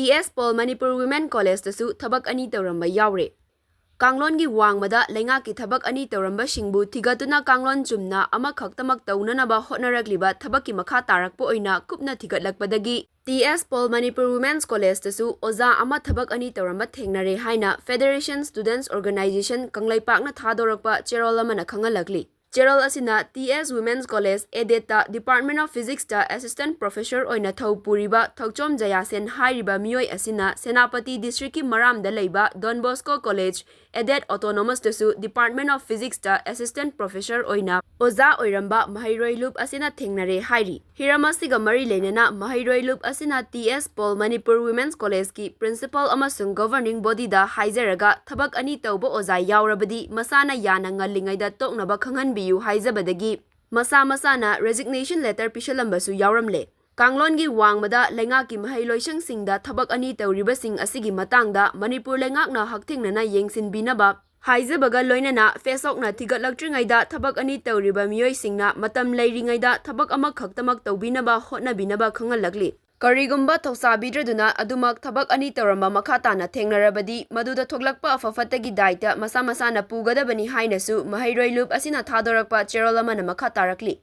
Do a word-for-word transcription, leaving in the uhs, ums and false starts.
T ꯑꯦꯁ pol Manipur women ꯀꯣꯂꯦꯖꯇꯁꯨ ꯊꯕꯛ ꯑꯅꯤ ꯇꯧꯔꯝꯕ ꯌꯥꯎꯔꯦ꯫ ꯀꯥꯡꯂꯣꯟꯒꯤ ꯋꯥꯡꯃꯗ ꯂꯩꯉꯥꯛꯀꯤ ꯊꯕꯛ ꯑꯅꯤ ꯇꯧꯔꯝꯕꯁꯤꯡꯕꯨ ꯊꯤꯒꯠꯇꯨꯅ ꯀꯥꯡꯂꯣꯟ ꯆꯨꯝꯅ ꯑꯃꯈꯛꯇꯃꯛ ꯇꯧꯅꯅꯕ ꯍꯣꯠꯅꯔꯛꯂꯤꯕ ꯊꯕꯛꯀꯤ ꯃꯈꯥ ꯇꯥꯔꯛꯄ ꯑꯣꯏꯅ ꯀꯨꯞꯅ ꯊꯤꯒꯠꯂꯛꯄꯗꯒꯤ ꯇꯤ ꯑꯦꯁ ꯄꯣꯜ ꯃꯅꯤꯄꯨꯔ ꯋꯤꯃꯦꯟꯁ ꯀꯣꯂꯦꯖꯇꯁꯨ ꯑꯣꯖꯥ ꯑꯃ ꯊꯕꯛ ꯑꯅꯤ ꯇꯧꯔꯝꯕ ꯊꯦꯡꯅꯔꯦ ꯍꯥꯏꯅ Federation Students Organisation ꯀꯪꯂꯩꯄꯥꯛꯅ ꯊꯥꯗꯣꯔꯛꯄ ꯆꯦꯔꯣꯜ ꯑꯃꯅ ꯈꯪꯍꯜꯂꯛꯂꯤ꯫ ꯆꯦꯔꯣꯜ ꯑꯁꯤꯅ ꯇꯤ ꯑꯦꯁ ꯋꯤꯃꯦꯟꯁ ꯀꯣꯂꯦꯖ ꯑꯦꯗꯦꯗꯇ Department of Physicsꯇ assistant professor ꯑꯣꯏꯅ ꯊꯧ ꯄꯨꯔꯤꯕ ꯊꯧꯆꯣꯝ ꯖꯌꯥꯁꯦꯟ ꯍꯥꯏꯔꯤꯕ ꯃꯤꯑꯣꯏ ꯑꯁꯤꯅ ꯁꯦꯅꯥꯄꯇꯤ ꯗꯤꯁꯇ꯭ꯔꯤꯛꯀꯤ ꯃꯔꯥꯝꯗ ꯂꯩꯕ Don Bosco College, aided autonomousꯇꯁꯨ Department of Physicsꯇ assistant professor ꯑꯣꯏꯅ ꯑꯣꯖꯥ ꯑꯣꯏꯔꯝꯕ ꯃꯍꯩꯔꯣꯏ ꯂꯨꯞ ꯑꯁꯤꯅ ꯊꯦꯡꯅꯔꯦ ꯍꯥꯏꯔꯤ꯫ ꯍꯤꯔꯝ ꯑꯁꯤꯒ ꯃꯔꯤ ꯂꯩꯅꯅ ꯃꯍꯩꯔꯣꯏ ꯂꯨꯞ ꯑꯁꯤꯅ ꯇꯤ ꯑꯦꯁ ꯄꯣꯜ ꯃꯅꯤꯄꯨꯔ ꯋꯤꯃꯦꯟꯁ ꯀꯣꯂꯦꯖꯀꯤ principal ꯑꯃꯁꯨꯡ governing bodyꯗ ꯍꯥꯏꯖꯔꯒ ꯊꯕꯛ ꯑꯅꯤ ꯇꯧꯕ ꯑꯣꯖꯥ ꯌꯥꯎꯔꯕꯗꯤ ꯃꯁꯥꯅ ꯌꯥꯅ ꯉꯜꯂꯤꯉꯩꯗ ꯇꯣꯛꯅꯕ ꯈꯪꯍꯟꯕꯤꯌꯨ ꯍꯥꯏꯖꯕꯗꯒꯤ ꯃꯁꯥ ꯃꯁꯥꯅ resignation letter ꯄꯤꯁꯜꯂꯝꯕꯁꯨ ꯌꯥꯎꯔꯝꯂꯦ꯫ ꯀꯥꯡꯂꯣꯟꯒꯤ ꯋꯥꯡꯃꯗ ꯂꯩꯉꯥꯛꯀꯤ ꯃꯍꯩ ꯂꯣꯏꯁꯪꯁꯤꯡꯗ ꯊꯕꯛ ꯑꯅꯤ ꯇꯧꯔꯤꯕꯁꯤꯡ ꯑꯁꯤꯒꯤ ꯃꯇꯥꯡꯗ ꯃꯅꯤꯄꯨꯔ ꯂꯩꯉꯥꯛꯅ ꯍꯛꯊꯦꯡꯅꯅ ꯌꯦꯡꯁꯤꯟꯕꯤꯅꯕ ꯍꯥꯏꯖꯕꯒ ꯂꯣꯏꯅꯅ ꯐꯦꯁꯣꯛꯅ ꯊꯤꯒꯠꯂꯛꯇ꯭ꯔꯤꯉꯩꯗ ꯊꯕꯛ ꯑꯅꯤ ꯇꯧꯔꯤꯕ ꯃꯤꯑꯣꯏꯁꯤꯡꯅ ꯃꯇꯝ ꯂꯩꯔꯤꯉꯩꯗ ꯊꯕꯛ ꯑꯃꯈꯛꯇꯃꯛ ꯇꯧꯕꯤꯅꯕ ꯍꯣꯠꯅꯕꯤꯅꯕ ꯈꯪꯍꯜꯂꯛꯂꯤ꯫ ꯀꯔꯤꯒꯨꯝꯕ ꯊꯧꯁꯥꯕꯤꯗ꯭ꯔꯗꯨꯅ ꯑꯗꯨꯃꯛ ꯊꯕꯛ ꯑꯅꯤ ꯇꯧꯔꯝꯕ ꯃꯈꯥ ꯇꯥꯅ ꯊꯦꯡꯅꯔꯕꯗꯤ ꯃꯗꯨꯗ ꯊꯣꯛꯂꯛꯄ ꯑꯐ ꯐꯠꯇꯒꯤ ꯗꯥꯏꯇ ꯃꯁꯥ ꯃꯁꯥꯅ ꯄꯨꯒꯗꯕꯅꯤ ꯍꯥꯏꯅꯁꯨ ꯃꯍꯩꯔꯣꯏ ꯂꯨꯞ ꯑꯁꯤꯅ ꯊꯥꯗꯣꯔꯛꯄ ꯆꯦꯔꯣꯜ ꯑꯃꯅ ꯃꯈꯥ ꯇꯥꯔꯛꯂꯤ꯫